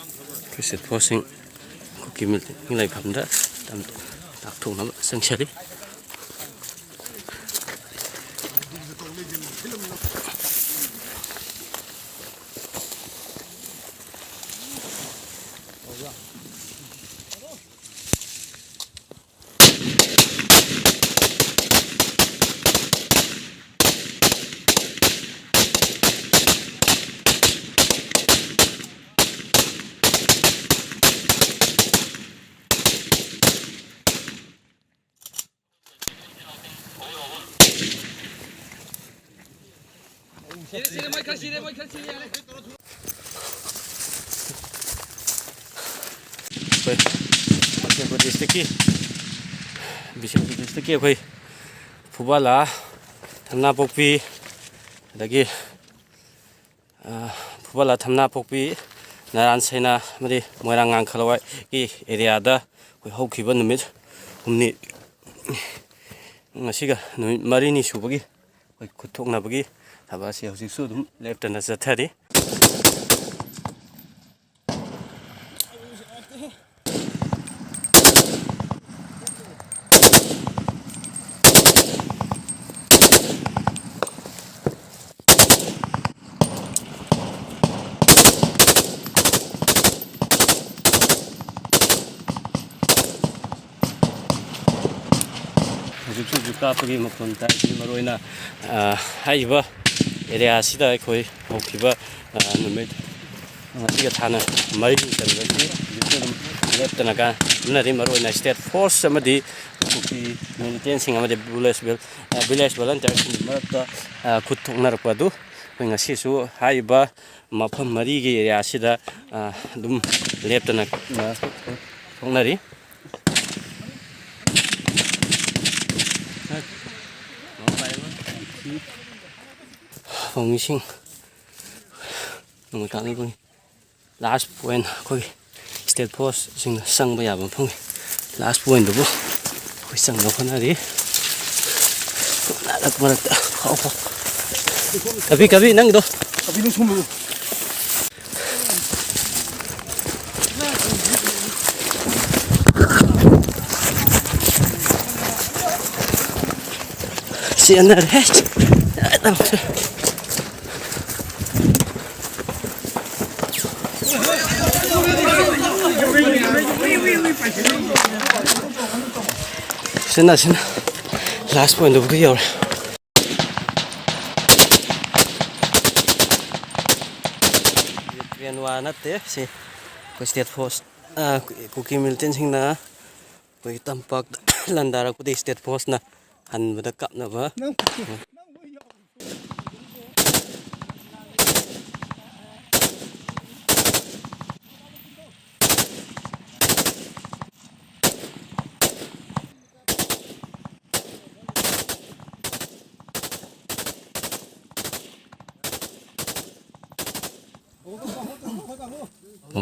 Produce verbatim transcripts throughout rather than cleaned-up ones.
ꯑꯩꯈꯣꯏ ꯁꯦꯠ ꯐꯣꯔꯁꯁꯤꯡ ꯀꯨꯀꯤ ꯃꯤꯂꯤꯇꯦꯟꯒꯤ ꯂꯩꯐꯝꯗ ꯇꯝ-, ꯇꯥꯛꯊꯣꯛꯅꯕ ꯆꯪꯁꯤꯜꯂꯤ꯫ ꯑꯩꯈꯣꯏ ꯕꯤꯁꯦꯝꯄꯨꯔ ꯗꯤꯁꯇ꯭ꯔꯤꯛꯀꯤ, ꯕꯤꯁꯦꯝꯄꯨꯔ ꯗꯤꯁꯇ꯭ꯔꯤꯛꯀꯤ ꯑꯩꯈꯣꯏ ꯐꯨꯕꯥꯂꯥ, ꯊꯝꯅꯥꯄꯣꯛꯄꯤ, ꯑꯗꯒꯤ, ꯑ, ꯐꯨꯕꯥꯂꯥ, ꯊꯝꯅꯥꯄꯣꯛꯄꯤ, ꯅꯔꯥꯟ ꯁꯩꯅꯥ ꯑꯃꯗꯤ ꯃꯣꯏꯔꯥꯡ ꯉꯥꯡꯈꯂꯋꯥꯏꯒꯤ ꯑꯦꯔꯤꯌꯥꯗ ꯑꯩꯈꯣꯏ ꯍꯧꯈꯤꯕ ꯅꯨꯃꯤꯠ ꯍꯨꯝꯅꯤ, ꯉꯁꯤꯒ ꯅꯨꯃꯤꯠ ꯃꯔꯤꯅꯤ ꯁꯨꯕꯒꯤ ꯑꯩꯈꯣꯏ ꯈꯨꯠ ꯊꯣꯛꯅꯕꯒꯤ ꯊꯕꯛ ꯑꯁꯤ ꯍꯧꯖꯤꯛꯁꯨ ꯑꯗꯨꯝ ꯂꯦꯞꯇꯅ ꯆꯠꯊꯔꯤ꯫ ꯍꯧꯖꯤꯛꯁꯨ ꯍꯧꯖꯤꯛ ꯀꯥꯞꯄꯒꯤ ꯃꯈꯣꯟ ꯇꯥꯏ꯫ ꯃꯔꯨꯑꯣꯏꯅ, ꯑ, ꯍꯥꯏꯔꯤꯕ ꯑꯦꯔꯤꯌꯥ ꯑꯁꯤꯗ ꯑꯩꯈꯣꯏ ꯍꯧꯈꯤꯕ, ꯑ, ꯅꯨꯃꯤꯠ ꯉꯁꯤꯒ ꯊꯥꯅ ꯃꯔꯤ ꯆꯟꯕꯁꯤ ꯍꯧꯖꯤꯛꯁꯨ ꯑꯗꯨꯝ ꯂꯦꯞꯇꯅ ꯀꯥꯟꯅꯔꯤ꯫ ꯃꯔꯨꯑꯣꯏꯅ ꯁ꯭ꯇꯦꯠ ꯐꯣꯔꯁ ꯑꯃꯗꯤ ꯀꯨꯀꯤ ꯃꯤꯂꯤꯇꯦꯟꯁꯤꯡ ꯑꯃꯗꯤ ꯚꯤꯂꯦꯖ ꯚꯤꯜ-, ꯑ, ꯚꯤꯂꯦꯖ ꯚꯣꯂꯟꯇꯤꯌꯔꯁꯤꯡꯒꯤ ꯃꯔꯛꯇ, ꯑ, ꯈꯨꯠ ꯊꯣꯛꯅꯔꯛꯄ ꯑꯗꯨ ꯑꯩꯈꯣꯏ ꯉꯁꯤꯁꯨ ꯍꯥꯏꯔꯤꯕ ꯃꯐꯝ ꯃꯔꯤꯒꯤ ꯑꯦꯔꯤꯌꯥꯁꯤꯗ, ꯑ, ꯑꯗꯨꯝ ꯂꯦꯞꯇꯅ, ꯑ, ꯊꯣꯛꯅꯔꯤ꯫ ꯐꯧꯃꯤꯁꯤꯡ ꯅꯣꯡꯃꯩ ꯀꯥꯞꯅꯕꯒꯤ ꯂꯥꯁ ꯄꯣꯏꯟ, ꯑꯩꯈꯣꯏꯒꯤ ꯁ꯭ꯇꯦꯠ ꯐꯣꯔꯁꯁꯤꯡꯅ ꯆꯪꯕ ꯌꯥꯕ ꯃꯐꯝꯒꯤ ꯂꯥꯁ ꯄꯣꯏꯟꯗꯨꯕꯨ ꯑꯩꯈꯣꯏ ꯆꯪꯅꯕ ꯍꯣꯠꯅꯔꯤ꯫ ꯃꯔꯛ ꯃꯔꯛꯇ ꯐꯥꯎ ꯐꯥꯎ꯫ ꯀꯕꯤ, ꯀꯕꯤ, ꯅꯪꯒꯤꯗꯣ꯫ ꯀꯕꯤ, ꯅꯪ ꯁꯣꯝꯗ꯫ ꯆꯦꯟꯅꯔꯦ꯫ ꯁꯤꯅ, ꯁꯤꯅ last point ꯇꯨꯕꯨꯗꯤ ꯌꯧꯔꯦ꯫ ꯌꯨꯀ꯭ꯔꯦꯟ ꯋꯥꯔ ꯅꯠꯇꯦ ꯁꯤ, ꯑꯩꯈꯣꯏ state force, ꯑ, ꯀꯨꯀꯤ militant ꯁꯤꯡꯅ ꯑꯩꯈꯣꯏꯒꯤ ꯇꯝꯄꯥꯛꯇ ꯂꯥꯟꯗꯥꯔꯛꯄꯗꯒꯤ state force ꯅ ꯍꯟꯕꯗ ꯀꯥꯞꯅꯕ꯫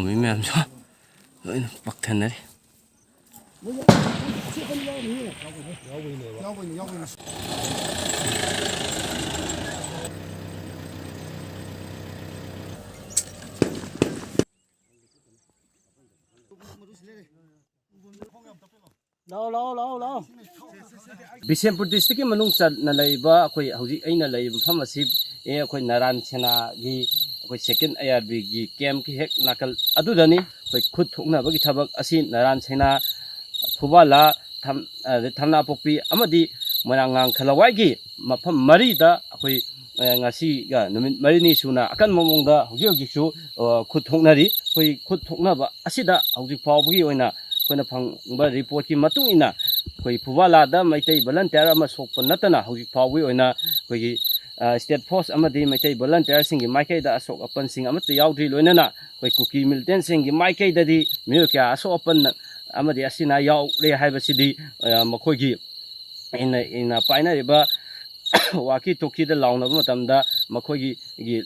ꯃꯤ ꯃꯌꯥꯝꯁꯨ ꯂꯣꯏꯅ ꯄꯛꯊꯅꯔꯤ꯫ ꯂꯥꯛꯑꯣ, ꯂꯥꯛꯑꯣ, ꯂꯥꯛꯑꯣ, ꯂꯥꯛꯑꯣ꯫ ꯕꯤꯁꯦꯝꯄꯨꯔ district ꯀꯤ ꯃꯅꯨꯡ ꯆꯟꯅ ꯂꯩꯔꯤꯕ ꯑꯩꯈꯣꯏ ꯍꯧꯖꯤꯛ ꯑꯩꯅ ꯂꯩꯔꯤꯕ ꯃꯐꯝ ꯑꯁꯤ, ꯑꯦ, ꯑꯩꯈꯣꯏ ꯅꯔꯥꯟ ꯁꯦꯅꯥꯒꯤ ꯑꯩꯈꯣꯏ second I R B ꯒꯤ camp ꯀꯤ ꯍꯦꯛ ꯅꯥꯀꯜ ꯑꯗꯨꯗꯅꯤ꯫ ꯑꯩꯈꯣꯏ ꯈꯨꯠ ꯊꯣꯛꯅꯕꯒꯤ ꯊꯕꯛ ꯑꯁꯤ ꯅꯔꯥꯟ ꯁꯦꯅꯥ, ꯐꯨꯕꯥꯂꯥ, ꯊꯝ-, ꯑꯗꯩ ꯊꯝꯅꯥꯄꯣꯛꯄꯤ ꯑꯃꯗꯤ ꯃꯣꯏꯔꯥꯡꯉꯥꯡ ꯈꯂꯋꯥꯏꯒꯤ ꯃꯐꯝ ꯃꯔꯤꯗ ꯑꯩꯈꯣꯏ, ꯑ, ꯉꯁꯤꯒ ꯅꯨꯃꯤꯠ ꯃꯔꯤꯅꯤ ꯁꯨꯅ ꯑꯀꯟꯕ ꯃꯑꯣꯡꯗ ꯍꯧꯖꯤꯛ ꯍꯧꯖꯤꯛꯁꯨ, ꯑ, ꯈꯨꯠ ꯊꯣꯛꯅꯔꯤ꯫ ꯑꯩꯈꯣꯏ ꯈꯨꯠ ꯊꯣꯛꯅꯕ ꯑꯁꯤꯗ ꯍꯧꯖꯤꯛ ꯐꯥꯎꯕꯒꯤ ꯑꯣꯏꯅ ꯑꯩꯈꯣꯏꯅ ꯐꯪꯕ report ꯀꯤ ꯃꯇꯨꯡ ꯏꯟꯅ ꯑꯩꯈꯣꯏ ꯐꯨꯕꯥꯂꯥꯗ ꯃꯩꯇꯩ volunteer ꯑꯃ ꯁꯣꯛꯄ ꯅꯠꯇꯅ ꯍꯧꯖꯤꯛ ꯐꯥꯎꯕꯒꯤ ꯑꯣꯏꯅ ꯑꯩꯈꯣꯏꯒꯤ, ꯑ, state force ꯑꯃꯗꯤ ꯃꯩꯇꯩ volunteer ꯁꯤꯡꯒꯤ ꯃꯥꯏꯀꯩꯗ ꯑꯁꯣꯛ ꯑꯄꯟꯁꯤꯡ ꯑꯃꯠꯇ ꯌꯥꯎꯗ꯭ꯔꯤ꯫ ꯂꯣꯏꯅꯅ ꯑꯩꯈꯣꯏ ꯀꯨꯀꯤ militant ꯁꯤꯡꯒꯤ ꯃꯥꯏꯀꯩꯗꯗꯤ ꯃꯤꯑꯣꯏ ꯀꯌꯥ ꯑꯁꯣꯛ ꯑꯄꯟ ꯑꯃꯗꯤ ꯑꯁꯤꯅꯥ ꯌꯥꯎꯔꯦ ꯍꯥꯏꯕꯁꯤꯗꯤ, ꯑ, ꯃꯈꯣꯏꯒꯤ ꯏꯟꯅ, ꯏꯟꯅ ꯄꯥꯏꯅꯔꯤꯕ walkie talkie ꯗ ꯂꯥꯎꯅꯕ ꯃꯇꯝꯗ ꯃꯈꯣꯏꯒꯤ ꯒꯤ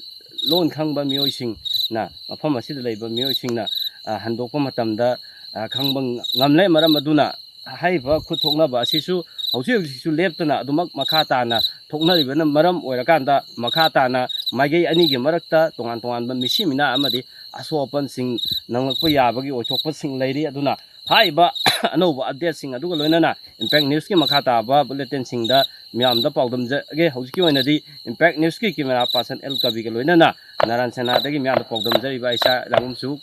ꯂꯣꯟ ꯈꯪꯕ ꯃꯤꯑꯣꯏꯁꯤꯡꯅ, ꯃꯐꯝ ꯑꯁꯤꯗ ꯂꯩꯕ ꯃꯤꯑꯣꯏꯁꯤꯡꯅ, ꯑ, ꯍꯟꯗꯣꯛꯄ ꯃꯇꯝꯗ, ꯑ, ꯈꯪꯕ ꯉꯝꯂꯦ꯫ ꯃꯔꯝ ꯑꯗꯨꯅ ꯍꯥꯏꯔꯤꯕ ꯈꯨꯠ ꯊꯣꯛꯅꯕ ꯑꯁꯤꯁꯨ ꯍꯧꯖꯤꯛ ꯍꯧꯖꯤꯛꯁꯨ ꯂꯦꯞꯇꯅ ꯑꯗꯨꯃꯛ ꯃꯈꯥ ꯇꯥꯅ ꯊꯣꯛꯅꯔꯤꯕꯅ ꯃꯔꯝ ꯑꯣꯏꯔꯀꯥꯟꯗ, ꯃꯈꯥ ꯇꯥꯅ ꯃꯥꯏꯀꯩ ꯑꯅꯤꯒꯤ ꯃꯔꯛꯇ ꯇꯣꯉꯥꯟ ꯇꯣꯉꯥꯟꯕ ꯃꯤꯁꯤ ꯃꯤꯅꯥ ꯑꯃꯗꯤ ꯑꯁꯣꯛ ꯑꯄꯟꯁꯤꯡ ꯅꯪꯂꯛꯄ ꯌꯥꯕꯒꯤ ꯑꯣꯏꯊꯣꯛꯄꯁꯤꯡ ꯂꯩꯔꯤ꯫ ꯑꯗꯨꯅ ꯍꯥꯏꯔꯤꯕ ꯑꯅꯧꯕ update ꯁꯤꯡ ꯑꯗꯨꯒ ꯂꯣꯏꯅꯅ Impact News ꯀꯤ ꯃꯈꯥ ꯇꯥꯕ bulletin ꯁꯤꯡꯗ ꯃꯌꯥꯝꯗ ꯄꯥꯎꯗꯝꯖꯒꯦ꯫ ꯍꯧꯖꯤꯛꯀꯤ ꯑꯣꯏꯅꯗꯤ Impact News ꯀꯤ camera person ꯑꯦꯜ ꯀꯕꯤꯒ ꯂꯣꯏꯅꯅ ꯅꯥꯔꯥꯟ ꯁꯦꯅꯥꯗꯒꯤ ꯃꯌꯥꯝꯗ ꯄꯥꯎꯗꯝꯖꯔꯤꯕ ꯑꯩ ꯏꯁꯥ ꯏꯔꯥꯡꯕꯝ ꯁꯨꯛ꯫